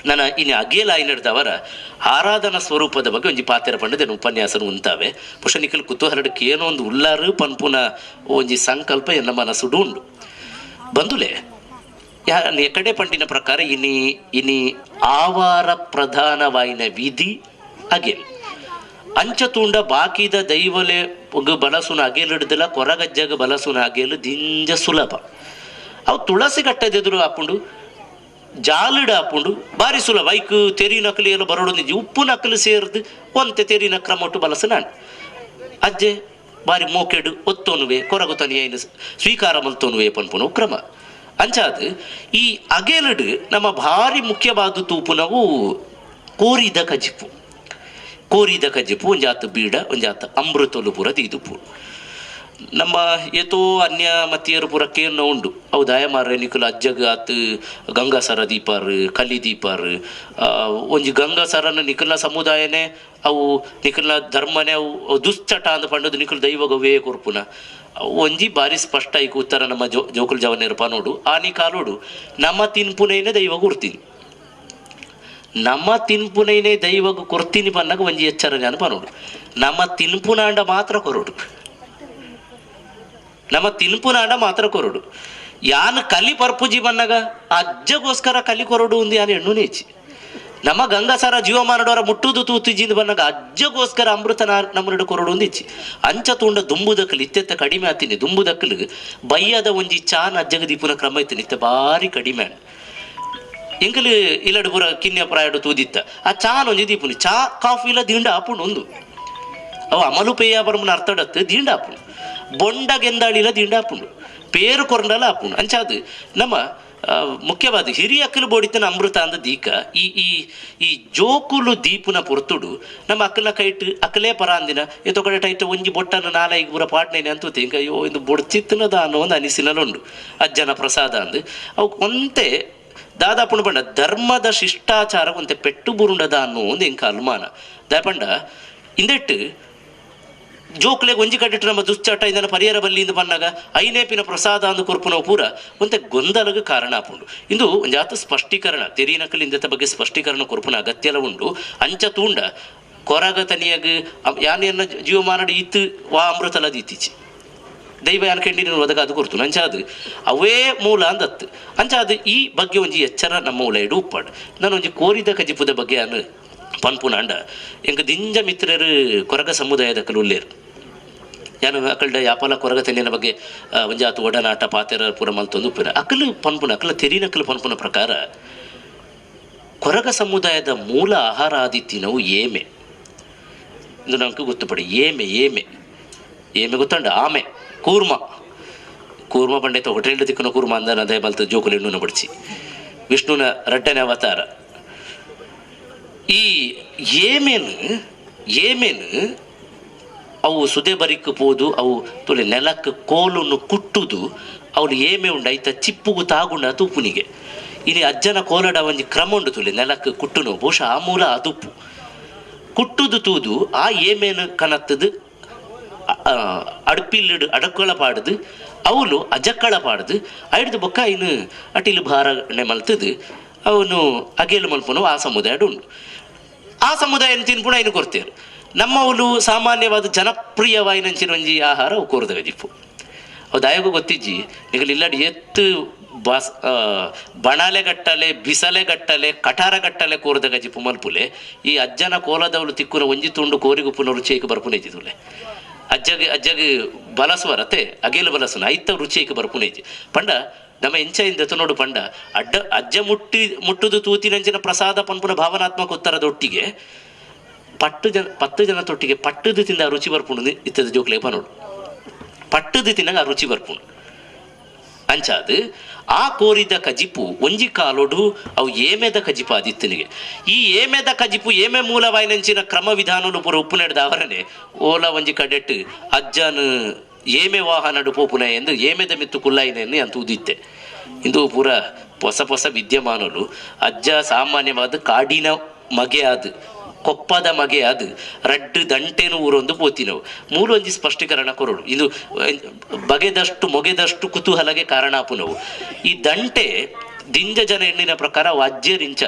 ನನ್ನ ಇನ್ನು ಅಗೇಲ ಐನಡ್ದವರ ಆರಾಧನಾ ಸ್ವರೂಪದ ಬಗ್ಗೆ ಒಂಜಿ ಪಾತೆರ ಪಂಡದೇನು ಉಪನ್ಯಾಸನ ಉಂತಾವೆ. ಪುಷ ನಿಖಲ್ ಕುತೂಹಲಕ್ಕೆ ಏನೋ ಒಂದು ಉಲ್ಲಾರು ಪನ್ಪುನ ಒಂಜಿ ಸಂಕಲ್ಪ ಎನ್ನ ಮನಸ್ಸುಡು ಉಂಡು. ಬಂದುಲೆ ಕಡೆ ಪಂಡಿನ ಪ್ರಕಾರ ಇನಿ ಇನಿ ಆವಾರ ಪ್ರಧಾನವಾಯಿನ ವಿಧಿ ಅಗೇಲ್ ಅಂಚ ತೂಂಡ ಬಾಕಿದ ದೈವಲೆ ಬಲಸುನ ಅಗೇಲಿಡ್ದಿಲ್ಲ ಕೊರಗಜ್ಜಗ ಬಲಸುನ ಅಗೇಲು ದಿಂಜ ಸುಲಭ. ಅವು ತುಳಸಿ ಕಟ್ಟದೆದುರು ಆಪುಂಡು ಜಾಲಿಡ ಆಪುಂಡು ಬಾರಿ ಸುಲಭ. ಐಕ್ ತೆರಿ ನಕಲಿ ಎಲ್ಲ ಬರೋಡು ನಿಜ ಉಪ್ಪು ನಕಲು ಸೇರ್ದು ಒಂತೆ ತೆರಿನ ಕ್ರಮೊಟ್ಟು ಬಲಸು ನಾನು ಅಜ್ಜೆ ಬಾರಿ ಮೋಕೆಡು ಒತ್ತೋನುವೆ ಕೊರಗು ತನಿಯೈನ ಸ್ವೀಕಾರ ಮಲ್ತೋನುವೆ ಪನ್ಪುನು ಕ್ರಮ. ಅಂಚಾದ ಈ ಅಗೇಲಡು ನಮ್ಮ ಭಾರಿ ಮುಖ್ಯವಾದ ತೂಪುನವು ಕೋರಿದ ಕಜಿಪು. ಕೋರಿದ ಕಜಿಪು ಒಂಜಾತ ಬೀಡ ಒಂಜಾತ ಅಮೃತಲು ಪೂರ ದೀದುಪು. ನಮ್ಮ ಏತೋ ಅನ್ಯ ಮತಿಯರು ಪೂರ ಕೇರ್ನ ಉಂಡು. ಅವು ದಯಮಾರ ನಿಕುಲು ಅಜ್ಜಗ ಆತು ಗಂಗಾಸರ ದೀಪಾರು ಕಲಿ ದೀಪಾರು ಒಂಜಿ ಗಂಗಾಸರನ ನಿಕುಲ್ನ ಸಮುದಾಯನೇ ಅವು ನಿಕುಲ್ನ ಧರ್ಮನೇ ಅವು ದುಶ್ಚಟ ಅಂದ ಪಂಡದು ನಿಕುಲು ದೈವಗವೇ ಕೊರ್ಪುನ ಒಂಜಿ ಬಾರಿ ಸ್ಪಷ್ಟ ಐಕ್ ಉತ್ತರ ನಮ್ಮ ಜೋಕುಲ್ ಜವನೇರಪ ನೋಡು. ಆನಿ ಕಾಲೋಡು ನಮ್ಮ ತಿನ್ಪುನೈನೇ ದೈವ ಕೊರ್ತೀನಿ, ನಮ್ಮ ತಿನ್ಪುನೈನೇ ದೈವಗ ಕೊರ್ತೀನಿ ಪನ್ನಾಗ ಒಂಜಿ ಎಚ್ಚರ ಜ್ಞಾನಪ ನೋಡು. ನಮ್ಮ ತಿನ್ಪುನಾಂಡ ಮಾತ್ರ ಕೊರೋಡು, ನಮ್ಮ ತಿನ್ಪುನಾಂಡ ಮಾತ್ರ ಕೊರೋಡು. ಯಾನು ಕಲಿ ಪರ್ಪುಜಿ ಬನ್ನಾಗ ಅಜ್ಜಗೋಸ್ಕರ ಕಲಿ ಕೊರೋಡು ಒಂದು ಯಾನು ಹೆಣ್ಣು ನೇಚಿ. ನಮ್ಮ ಗಂಗಾಸರ ಜೀವಮಾನಡವರ ಮುಟ್ಟುದು ತೂತಿಜಿಂದ ಬಂದಾಗ ಅಜ್ಜಗೋಸ್ಕರ ಅಮೃತ ನಮ್ಮನಡು ಕೊರಡು ಒಂದು ಇಚ್ಚಿ. ಅಂಚ ತೂಂಡ ದುಂಬುದಕ್ಕಲು ಇತ್ತೆತ್ತ ಕಡಿಮೆ ಆತೀನಿ. ದುಂಬುದಕ್ಕಲು ಬಯ್ಯದ ಒಂಜಿ ಚಾನ್ ಅಜ್ಜಗ ದೀಪುನ ಕ್ರಮ ಇತ್ತು ನಿತ್ಯ ಭಾರಿ ಕಡಿಮೆ. ಎಂಕಲು ಇಲ್ಲಡು ಪೂರ ಕಿನ್ಯ ಪ್ರಾಯಡು ತೂದಿತ್ತ ಆ ಚಾನ್ ಒಂಜಿ ದೀಪುನಿ ಚಾ ಕಾಫಿ ಇಲ್ಲ ದಿಂಡ ಆಪುಂಡು ಒಂದು ಅವು ಅಮಲು ಪೇಯ ಬರಮನ ಅರ್ಥಡತ್ತು ದಿಂಡ ಆಪುಂಡು ಬೊಂಡ ಗೆಂದಾಳಿಲ್ಲ ದಿಂಡ ಆಪುಂಡು ಪೇರು ಕೊರಂಡಲ ಆಪುಂಡು. ಅಂಚಾದು ನಮ್ಮ ಮುಖ್ಯವಾದ ಹಿರಿಯ ಅಕ್ಕಲು ಬೋಡಿತನ ಅಮೃತ ಅಂದ ದೀಕ ಈ ಈ ಈ ಜೋಕುಲು ದೀಪುನ ಪೊರ್ತುಡು ನಮ್ಮ ಅಕ್ಕಲ ಕೈಟ್ ಅಕ್ಕಲೇ ಪರ ಅಂದಿನ ಎತ್ತೋ ಕಡೆ ಟೈಟ್ ಒಂಜಿ ಬೊಟ್ಟನ್ನು ನಾಲೈಗೆ ಪೂರ ಪಾಟ್ನೇನೆ ಅಂತೂ ಇಂಕ ಅಯ್ಯೋ ಇದು ಬೊಡ್ಚಿತ್ತನದ ಅನ್ನೋ ಒಂದು ಅನಿಸಿನಲುಂಡು ಅಜ್ಜನ ಪ್ರಸಾದ ಅಂದು ಅವು ಒಂತೆ ದಾದಾಪುಣ ಪಂಡ ಧರ್ಮದ ಶಿಷ್ಟಾಚಾರ ಒಂತೆ ಪೆಟ್ಟು ಬುರುಂಡದ ಅನ್ನೋ ಒಂದು ಇಂಕ ಅನುಮಾನ ದಾಪಂಡ ಇಂದೆಟ್ಟು ಜೋಕ್ಲೆಗ್ ಒಂಜಿ ಕಟ್ಟಿಟ್ಟು ನಮ್ಮ ದುಶ್ಚಟ ಇದನ್ನು ಪರಿಹಾರ ಬಲ್ಲಿಂದ ಬಂದಾಗ ಐನೇಪಿನ ಪ್ರಸಾದ ಅಂದು ಕೊರ್ಪುನವು ಪೂರ ಒಂತೆ ಗೊಂದಲಗ ಕಾರಣ ಆಪುಂಡು. ಇಂದು ಒಂಜಾತ ಸ್ಪಷ್ಟೀಕರಣ ತೆರಿನಕಲ್ ಇಂದತ ಬಗ್ಗೆ ಸ್ಪಷ್ಟೀಕರಣ ಕೊರ್ಪುನ ಅಗತ್ಯಲ ಉಂಡು. ಅಂಚ ತೂಂಡ ಕೊರಗ ತನಿಯಾಗ ಯಾನೆಯನ್ನ ಜೀವಮಾನಡು ಇತ್ತು ವಾ ಅಮೃತಲದ ಇತ್ತೀಚೆ ದೈವ ಯಾನ್ ಕೆಂಡಿನ ಒದಗ ಅದು ಕೊರ್ತು ಅಂಚಾದು ಅವೇ ಮೂಲ ಅಂದತ್ತು. ಅಂಚಾದು ಈ ಬಗ್ಗೆ ಒಂಜಿ ಎಚ್ಚರ ನಮ್ಮ ಉಲ ಇಡು ಉಪ್ಪಾಡು. ನಾನು ಒಂಜಿ ಕೋರಿದ ಕಜಿಪುದ ಬಗ್ಗೆ ಅನು ಪನ್ಪುನಾಂಡ ಎಂಕ ದಿಂಜ ಮಿತ್ರರು ಕೊರಗ ಸಮುದಾಯದ ಉಲ್ಲೇರು ಯಾನು ಅಕಲ್ಡ ಯಾಪಲ ಕೊರಗ ತೆನ್ನಿನ ಬಗ್ಗೆ ಒಂಜಾತು ಒಡನಾಟ ಪಾತೆರ ಪೂರ ಮಲ್ತೊಂದು ಉಪ್ಪಿನ ಅಕಲು ಪನ್ಪುನ ಅಕಲ ತೆರಿನಕಲು ಪನ್ಪುನ ಪ್ರಕಾರ ಕೊರಗ ಸಮುದಾಯದ ಮೂಲ ಆಹಾರ ಆದಿತ್ತಿನವು ಏಮೆ ಇದು ನಮ್ಗೆ ಗೊತ್ತುಪಡಿ. ಏಮೆ ಏಮೆ ಏಮೆ ಗೊತ್ತಂಡ ಆಮೆ ಕೂರ್ಮ ಕೂರ್ಮ ಪಂಡಿತ ಹೋಟೆಲ್ ತಿಕ್ಕನ ಕೂರ್ಮ ಅಂದ ಅದೇ ಬಲ್ತ ಜೋಕುಲು ಹೆಣ್ಣುನ ಬಡಿಸಿ ವಿಷ್ಣುನ ರಡ್ಡನೆ ಅವತಾರ. ಈ ಏಮೇನು ಏಮೇನು ಅವು ಸುದೆ ಬರಿಕ್ ಪೋದು ಅವು ತುಲೆ ನೆಲಕ್ಕೆ ಕೋಲನ್ನು ಕುಟ್ಟುದು ಅವಳು ಏಮೆ ಉಂಡು ಐತ ಚಿಪ್ಪುಗು ತಾಗುಂಡ ತೂಪುನಿಗೆ ಇಲ್ಲಿ ಅಜ್ಜನ ಕೋಲಡ ಒಂಜಿ ಕ್ರಮ ಉಂಡು ತುಲೆ ನೆಲಕ್ಕೆ ಕುಟ್ಟುನು ಬಹುಶಃ ಆ ಮೂಲ ಅದುಪ್ಪು ಕುಟ್ಟುದು ತೂದು ಆ ಏಮೇನು ಕನತ್ತದು ಅಡ್ಪಿಲ್ಲಿಡು ಅಡಕ್ಕಳ ಪಾಡುದು ಅವಳು ಅಜಕ್ಕಳ ಪಾಡುದು ಐಡ್ದು ಬೊಕ್ಕ ಇನ್ನು ಅಟಿಲು ಭಾರನೆ ಮಲ್ತದು ಅವನು ಅಗೇಲು ಮಲ್ಪನು ಆ ಸಮುದಾಯ ಉಂಡು. ಆ ಸಮುದಾಯ ತಿನ್ಪುಣ ಇನ್ನು ಕೊಡ್ತೇವೆ. ನಮ್ಮವಳು ಸಾಮಾನ್ಯವಾದ ಜನಪ್ರಿಯವಾಯಿನಂಚಿನ ಒಂಜಿ ಆಹಾರ ಅವು ಕೋರದ ಗಜಿಪು. ಅವು ದಾಯಗೂ ಗೊತ್ತಿಜ್ಜಿ ನಿಗಲು ಇಲ್ಲಡಿ ಎತ್ತು ಬಾಸ್ ಬಣಾಲೆ ಗಟ್ಟಲೆ ಬಿಸಲೆ ಗಟ್ಟಲೆ ಕಠಾರ ಗಟ್ಟಲೆ ಕೋರದ ಗಜಿಪು ಮಲ್ಪುಲೆ ಈ ಅಜ್ಜನ ಕೋಲದವಳು ತಿಕ್ಕುನ ಒಂಜಿ ತುಂಡು ಕೋರಿಗುಪ್ಪುನ ರುಚಿಯಕ್ಕೆ ಬರ್ಪುನ ಇದ್ದಿದ್ದುಲೆ ಅಜ್ಜಗೆ ಅಜ್ಜಗೆ ಬಲಸುವರತೆ ಅಗೇಲು ಬಲಸುನ ಐತ ರುಚಿಯಕ್ಕೆ ಬರ್ಪುನ ಇಜ್ಜಿ. ಪಂಡ ನಮ್ಮ ಎಂಚ ನೋಡು ಪಂಡ ಅಡ್ಡ ಅಜ್ಜ ಮುಟ್ಟಿ ಮುಟ್ಟುದು ತೂತಿನಂಚಿನ ಪ್ರಸಾದ ಪನ್ಪುನ ಭಾವನಾತ್ಮಕ ಉತ್ತರದೊಟ್ಟಿಗೆ ಪಟ್ಟು ಜನ 10 ಜನ ತೊಟ್ಟಿಗೆ ಪಟ್ಟದು ತಿಂದ ಆ ರುಚಿ ಬರ್ಪುಂಡು ಇತ್ತದ ಜೋಕ್ಲೇಪ ನೋಡು ಪಟ್ಟದು ತಿನ್ನಾಗ ಆ ರುಚಿ ಬರ್ಪುಂಡು. ಅಂಚಾದು ಆ ಕೋರಿದ ಕಜಿಪು ಒಂಜಿ ಕಾಲೋಡು ಅವು ಏಮೆದ ಕಜಿಪು ಆದಿತ್ತನಿಗೆ. ಈ ಏಮೆದ ಕಜಿಪು ಏಮೆ ಮೂಲವಾಯಿನಂಚಿನ ಕ್ರಮ ವಿಧಾನನು ಪೂರ ಉಪ್ಪು ನಡೆದ ಅವರನೆ ಓಲ ಒಂಜಿ ಕಡೆಟ್ಟು ಅಜ್ಜನ ಏಮೆ ವಾಹನಡು ಪೋಪುನ ಎಂದು ಏಮೆದ ಮಿತ್ತು ಕುಲ್ಲಾಯಿನೆಯನ್ನು ಅಂತ ಉದಿತ್ತೆ. ಇಂದು ಪೂರ ಹೊಸ ಹೊಸ ವಿದ್ಯಮಾನಲು ಅಜ್ಜ ಸಾಮಾನ್ಯವಾದ ಕಾಡಿನ ಮಗೆ ಅದು ಕೊಪ್ಪದ ಮಗೆ ಅದು ರಡ್ಡು ದಂಟೇನು ಊರೊಂದು ಪೋತಿನವು ಮೂರು ಒಂಜಿ ಸ್ಪಷ್ಟೀಕರಣ ಕೊರಡು. ಇದು ಬಗೆದಷ್ಟು ಮೊಗೆದಷ್ಟು ಕುತೂಹಲಗೆ ಕಾರಣ ಆಪುನವು. ಈ ದಂಟೆ ದಿಂಜ ಜನ ಎಣ್ಣಿನ ಪ್ರಕಾರ ಅವು ಅಜ್ಜೆರ್ ಇಂಚ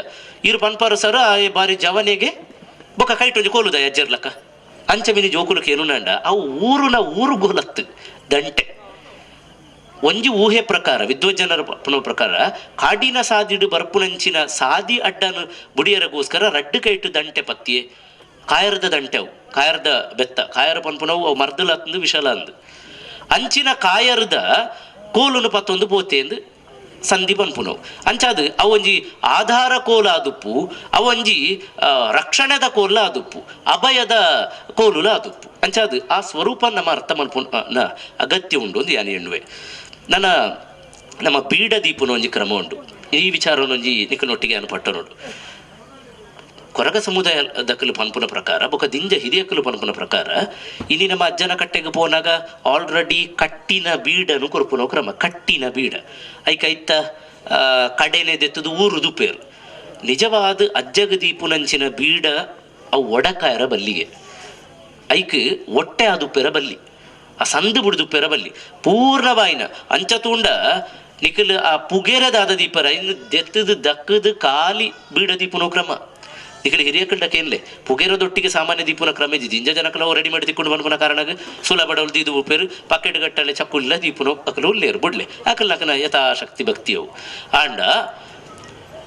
ಇರು ಪನ್ಪಾರು ಸರ್ ಬಾರಿ ಜವನಿಗೆ ಬೊಕ್ಕ ಕೈಟೊಂಜಿ ಕೋಲುದ ಅಜ್ಜೆರ್ಲಕ್ಕ ಅಂಚ ಮಿನಿ ಜೋಕುಲು ಕೇನುನಂಡ ಅವು ಊರುನ ಊರು ಗೋಲತ್ತು ದಂಟೆ. ಒಂಜಿ ಊಹೆ ಪ್ರಕಾರ ವಿದ್ವಜ್ಜನರ ಪ್ರಕಾರ ಕಾಡಿನ ಸಾದಿಡು ಬರ್ಪುನಂಚಿನ ಸಾದಿ ಅಡ್ಡನು ಬುಡಿಯರಗೋಸ್ಕರ ರಡ್ಡು ಕೈಟು ದಂಟೆ ಪತ್ತಿಯೆ ಕಾಯರದ ದಂಟೆ ಅವು ಕಾಯರದ ಬೆತ್ತ ಕಾಯರ ಪನ್ಪುನವು ಅವು ಮರ್ದಲ ಅಂದು ವಿಶಾಲ ಅಂದು ಅಂಚಿನ ಕಾಯರದ ಕೋಲುನು ಪತ್ತೊಂದು ಪೋತೆ ಎಂದು ಸಂಧಿ ಪನ್ಪುನವು. ಅಂಚಾದು ಅವೊಂಜಿ ಆಧಾರ ಕೋಲ ಆದುಪ್ಪು ಅವೊಂಜಿ ರಕ್ಷಣೆದ ಕೋಲ ಆದುಪ್ಪು ಅಭಯದ ಕೋಲುಲ ಆದುಪ್ಪು. ಅಂಚಾದು ಆ ಸ್ವರೂಪ ನಮ್ಮ ಅರ್ಥ ಮಲ್ಪುನ ಅಗತ್ಯ ಉಂಡು ಒಂದು ಯಾನೆ ಎಣ್ಣುವೆ. ನನ್ನ ನಮ್ಮ ಬೀಡ ದೀಪನ ಒಂಜಿ ಕ್ರಮ ಉಂಡು. ಈ ವಿಚಾರನೊಂಜಿ ನಿಕ್ಕನೊಟ್ಟಿಗೆ ಅನು ನೋಡು. ಕೊರಗ ಸಮುದಾಯ ದಕ್ಕಲು ಪನ್ಪುನ ಪ್ರಕಾರ ಬೊಕ ದಿಂಜ ಹಿರಿಯಕಲು ಪನ್ಪುನ ಪ್ರಕಾರ ಇನಿ ನಮ್ಮ ಅಜ್ಜನ ಕಟ್ಟೆಗೆ ಪೋನಾಗ ಆಲ್ರೆಡಿ ಕಟ್ಟಿನ ಬೀಡನು ಕೊರ್ಪುನ ಕ್ರಮ. ಕಟ್ಟಿನ ಬೀಡ ಐಕೈತ ಕಡೆನೆ ದೆತ್ತದು ಊರು ದುಪೇರು. ನಿಜವಾದ ಅಜ್ಜಗ ದೀಪುನಂಚಿನ ಬೀಡ ಅವು ಒಡಕಾಯರ ಬಲ್ಲಿಗೆ ಐಕ್ ಒಟ್ಟೆ ಆದುಪ್ಪೆರ ಬಲ್ಲಿ ಆ ಸಂದು ಬುಡ್ದುಪ್ಪೆರ ಬಲ್ಲಿ ಪೂರ್ಣವಾಯಿನ ಅಂಚ ತೂಂಡ ನಿಖಲ್ ಆ ಪುಗೇರದಾದ ದೀಪರ ಇನ್ನು ದೆತ್ತದು ದಕ್ಕದು ಖಾಲಿ ಬೀಡ ದೀಪುನೋ ಕ್ರಮ. ನಿಖಲ್ ಹಿರಿಯ ಕಂಡಕೇನ್ಲೆ ಪುಗೇರದೊಟ್ಟಿಗೆ ಸಾಮಾನ್ಯ ದೀಪುನ ಕ್ರಮ ಇದ್ದಿದ್ದು ದಿಂಜ ಜನಕಲ ರೆಡಿ ಮಾಡಿ ತಿಕ್ಕೊಂಡು ಬಂದ್ಪುನ ಕಾರಣಗ ಸುಲಭ ಡೌಲ್ ದೀದು ಉಪ್ಪೇರು ಪಾಕೆಟ್ ಗಟ್ಟಲೆ ಚಕ್ಕುಲ್ಲ ದೀಪುನೋ ಅಕಲು ಉಲ್ಲೇರು ಬುಡ್ಲೆ ಅಕಲ್ ಅಕನ ಯಥಾಶಕ್ತಿ ಭಕ್ತಿಯವು. ಆಂಡ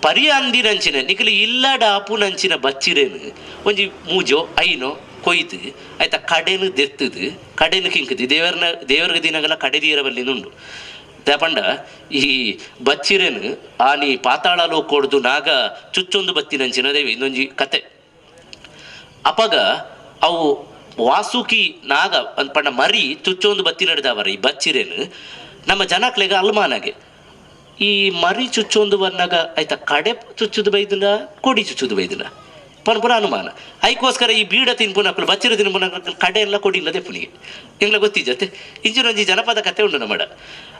ಪರಿಯ ಅಂದಿನಂಚಿನ ನಿಖಲ್ ಇಲ್ಲಡ ಆಪುನಂಚಿನ ಬಚ್ಚಿರೇನು ಒಂಜಿ ಮೂಜೋ ಐನೋ ಕೊಯ್ದು ಆಯ್ತಾ ಕಡೆನು ದೆತ್ತದು ಕಡೆನು ಕಿಂಕದು ದೇವರನ ದೇವರಿಗೆ ದಿನಗಲ ಕಡೆ ಬಲ್ಲಿನುಂಡು. ಪಂಡ ಈ ಬಚ್ಚಿರೇನು ಆನಿ ಪಾತಾಳ ಲೋಕೊಡ್ದು ನಾಗ ಚುಚ್ಚೊಂದು ಬತ್ತಿನಂಚಿನ ದೇವಿ ಇನ್ನೊಂಜಿ ಕತೆ. ಅಪಗ ಅವು ವಾಸುಕಿ ನಾಗ ಪಂಡ ಮರಿ ಚುಚ್ಚೊಂದು ಬತ್ತಿ ನಡೆದವರ ಈ ಬಚ್ಚಿರೇನು ನಮ್ಮ ಜನಕ್ಲೆಗ ಅಲ್ಮಾನಾಗೆ ಈ ಮರಿ ಚುಚ್ಚೊಂದು ಬಂದಾಗ ಆಯ್ತಾ ಕಡೆ ಚುಚ್ಚುದು ಬೈದಿನ ಕೊಡಿ ಚುಚ್ಚುದು ಬೈದಿನ ಪನ್ಪುರ ಅನುಮಾನ. ಐಕೋಸ್ಕರ ಈ ಬೀಡ ತಿನ್ಪುನಕ್ಕಲು ಬಚ್ಚಿರ ತಿನ್ಪುನ ಕಡೆ ಎಲ್ಲ ಕೊಡಿಲ್ಲದೆ ಪುನಿಗೆ ಎಂಗ್ಲ ಗೊತ್ತಿಜತ್ತೆ ಇಂಚಿನೊಂಜಿ ಜನಪದ ಕತೆ ಉಂಡು ನಮ್ಮಡ.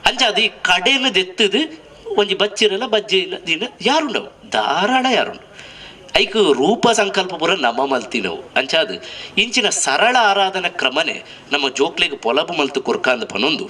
ಅಂಚ ಅದು ಈ ಕಡೆನು ದೆತ್ತದು ಒಂಜಿ ಬಚ್ಚಿರಲ್ಲ ಬಜ್ಜೆ ಇಲ್ಲ ದಿನ ಯಾರುಂಡವು ಧಾರಾಳ ಯಾರುಂಡು ಐಕ್ ರೂಪ ಸಂಕಲ್ಪ ಪೂರ ನಮ್ಮ ಮಲ್ತಿನವು. ಅಂಚಾದು ಇಂಚಿನ ಸರಳ ಆರಾಧನಾ ಕ್ರಮನೆ ನಮ್ಮ ಜೋಕ್ಲೆಗ್ ಪೊಲಬು ಮಲ್ತು ಕೊರ್ಕಾಂದ ಪನೊಂದು.